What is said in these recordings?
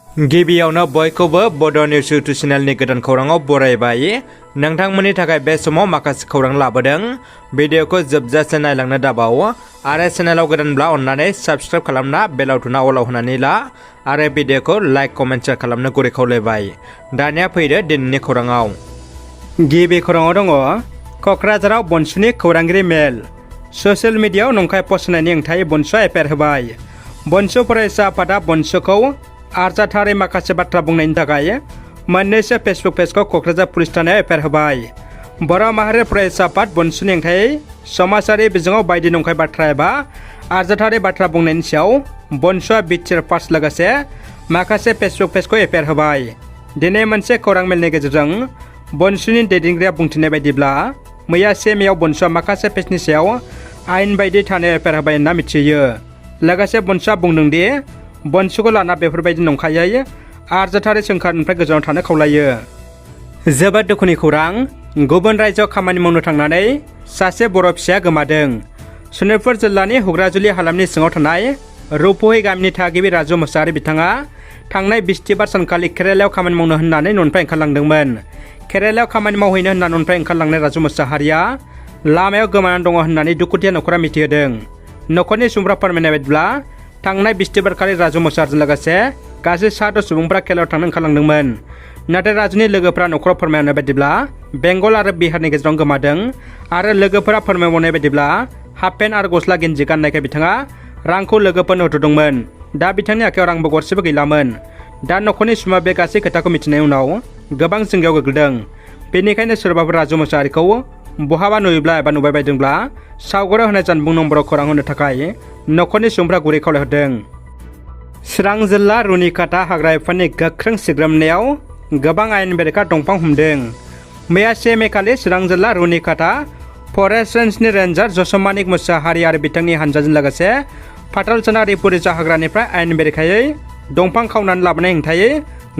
गिबियावनो बयखौबो बड' निउस इउटुब चेनेलनि गोदान खौराङाव बरायबाय। नोंथांमोननि थाखाय बे समाव माखासे खौरां लाबोदों। भिडिअखौ जोबजासे नायलांनो दाबाव आरो चेनेलाव गोदानब्ला अन्नानै साबस्क्राइब खालामना बेल आइकनआ अलाव होनानै ला आरो भिडिअखौ लाइक कमेन्ट शेयार खालामनो गुरै खावलायबाय। दानिया फैदो दिनैनि खौराङाव। गिबि खौराङाव दङ क'क्राझाराव बनसुनि खौरांगिरि मेल। ससियेल मिडियायाव नंखाय पस्ट होनायनि हेंथायै बनसुआ एफआइआर होबाय। बनसु फरायसा आफादा बनसुखौ आरजाथारै माखासे बाथ्रा बुंनायनि थाखाय मोननैसो फेसबुक पेजखौ क'क्राझार पुलिस थानायाव एफआइआर होबाय। बर' माहारि फरायसा आफाद बनसुनि हेंथायै समाजारि बिजोङाव बायदि नंखाय बाथ्रा एबा आरजाथारै बाथ्रा बुंनायनि सायाव बनसुआ बिटिआर पार्स लोगोसे माखासे फेसबुक पेजखौ एफआइआर होबाय। दिनै मोनसे खौरां मेलनि गेजेरजों बनसुनि दैदेनगिरिया बुंथिनाय बायदिब्ला मैया 1 मेआव बनसुआ माखासे पेजनि सायाव आयेन बायदि थानायाव एफआइआर होबाय होनना मिथियो। लोगोसे बनसुआ बुंदोंदि बनसुखौ लाना बेफोरबायदि नंखायै आरजाथारै सोंखारनिफ्राय गोजानाव थानो खावलायो। जोबोद दुखुनि खौरां। गुबुन रायजोआव खामानि मावनो थांनानै सासे बर' फिसाया गोमादों। सनितपुर जिल्लानि हुग्राजुलि हालामनि सिङाव थानाय रुपहि गामिनि थागिबि राजु मोसाहारि बिथाङा थांनाय बिस्थिबार सानखालि केरेलायाव खामानि मावनो होननानै न'निफ्राय ओंखारलांदोंमोन। केरेलायाव खामानि मावहैनो होनना न'निफ्राय ओंखारलांनाय राजु मोसाहारिया लामायाव गोमानानै दङ होननानै दुखुथिया न'खरा मिथिहोदों। न'खरनि सुबुंफ्रा फोरमायनाय बायदिब्ला थांनाय बिस्थिबारखालि राजु मोसाहारिजों लोगोसे गासै 7 सुबुंफ्रा केरेलायाव थांनो ओंखारलांदोंमोन। नाथाय राजुनि लोगोफोरा न'खराव फोरमायनाय बायदिब्ला बेंगल आरो बिहारनि गेजेराव गोमादों आरो लोगोफोरा फोरमायबावनाय बायदिब्ला हाफ पेन्ट आरो गस्ला गेन्जि गाननायखाय बिथाङा रांखौ लोगोफोरनो होथ'दोंमोन। दा बिथांनि आखायाव रांबो गरसेबो गैलामोन। दा न'खरनि सुबुङा बे गासै खोथाखौ मिथिनायनि उनाव गोबां जिंगायाव गोग्लैदों। बेनिखायनो सोरबाफोर राजु मोसाहारिखौ बहाबा नुयोब्ला एबा नुबाय बायदोंब्ला सावगारियाव होनाय जानबुं नम्बराव खौरां होनो थाखाय न'खरनि सुबुंफ्रा गुरै खावलायहरदों। चिरां जिल्ला रुनिकाटा हाग्रा बिफाननि गोख्रों सिग्रोमनायाव गोबां आयेन बेरेखा दंफां हमदों। मैया 1 मे खालि चिरां जिल्ला रुनिकाटा फरेस्ट रेन्जनि रेन्जार जसमानिक मोसाहारि आरो बिथांनि हानजाजों लोगोसे फाथालसोना रिपुरिजा हाग्रानिफ्राय आयेन बेरेखायै दंफां खावनानै लाबोनाय हेंथायै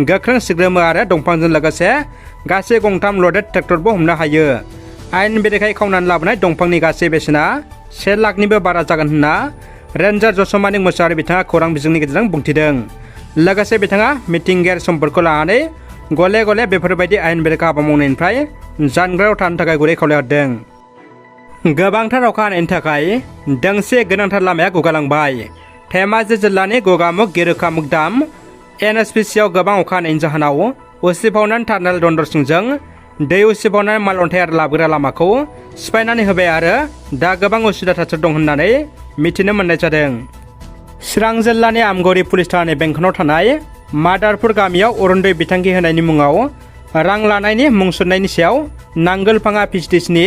गोख्रों सिग्रोमो आरो दंफांजों लोगोसे गासै गंथाम लडेड ट्रेक्टरबो हमनो हायो। आयेन बेरेखायै खावनानै लाबोनाय दंफांनि गासै बेसेना 1 लाखनिबो बारा जागोन होनना रेन्जार जसमानिक मोसाहारि बिथाङा खौरां बिजोंनि गेजेरजों बुंथिदों। लोगोसे बिथाङा मिथिंगायारि सम्पदखौ लानानै गले गले बेफोरबायदि आयेन बेरेखा हाबा मावनायनिफ्राय जानगाराव थानो थाखाय गुरै खावलायहरदों। गोबांथार अखा हानायनि थाखाय दोंसे गोनांथार लामाया गुगालांबाय। धेमाजि जिल्लानि गगामुख गेरुकामुख दाम एनएचपिसिआव गोबां अखा हानायनि जाहोनाव उसिफावनानै टार्नेल दन्दरसिंजों दै उसिफावनानै माल अन्थाइ आरो लाबोग्रा लामाखौ सिफायनानै होबाय आरो दा गोबां उसुबिदा थासारि दं होननानै मिथिनो मोननाय जादों। चिरां जिल्लानि आमगुरि पुलिस थानानि बेंखनाव थानाय मादारपुर गामियाव अरुणोदय बिथांखि होनायनि मुङाव रां लानायनि मुं सुरनायनि सायाव नांगोलफाङा पिसिडिसिनि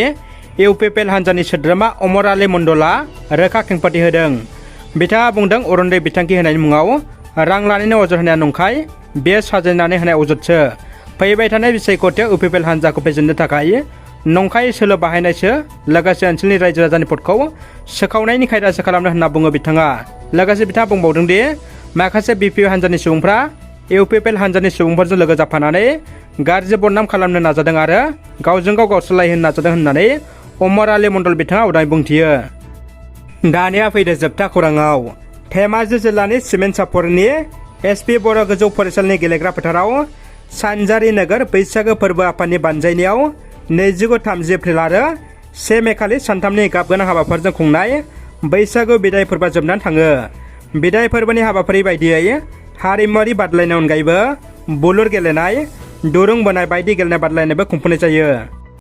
इउपिपिएल हान्जानि सोद्रोमा अमर आली मण्डलआ रोखा खेंफोरथि होदों। बिथाङा बुंदों अरुणोदय बिथांखि होनायनि मुङाव रां लानायनि अजद होनाया नंखाय, बेयो साजायनानै होनाय अजदसो। फैबाय थानाय बिसायख'थियाव इउपिपिएल हान्जाखौ फेजेननो थाखाय नंखाय सोलो बाहायनायसो, लोगोसे ओनसोलनि रायजो राजानि भटखौ सोखावनायनि खायदासो खालामनो होनना बुङो बिथाङा। लोगोसे बिथाङा बुंबावदों दि माखासे बिपिएफ हान्जानि सुबुंफ्रा इउपिपिएल हान्जानि सुबुंफोरजों लोगो जाफानानै गाज्रि बदनाम खालामनो नाजादों आरो गावजों गाव गावस्रालायहोनो नाजादों होननानै अमर आली मण्डल बिथाङा उदाङै बुंथियो। दानिया फैदो जोबथा खौराङाव। धेमाजि जिल्लानि सिमेन्ट सापरिनि एसपि बर' गोजौ फरायसालिनि गेलेग्रा फोथाराव सानजारि नोगोर बैसागो फोरबो आफादनि बानजायनायाव 29-30 एप्रिल आरो 1 मे खालि सानथामनि गाबगोनां हाबाफारिजों खुंनाय बैसागु बिदाय फोरबोआ जोबनानै थाङो। बिदाय फोरबोनि हाबाफारि बायदियै हारिमुआरि बादायलायनायनि अनगायैबो बुलुर गेलेनाय, दुरुं बोनाय बायदि गेलेनाय बादायलायनायबो खुंफुंनाय जायो।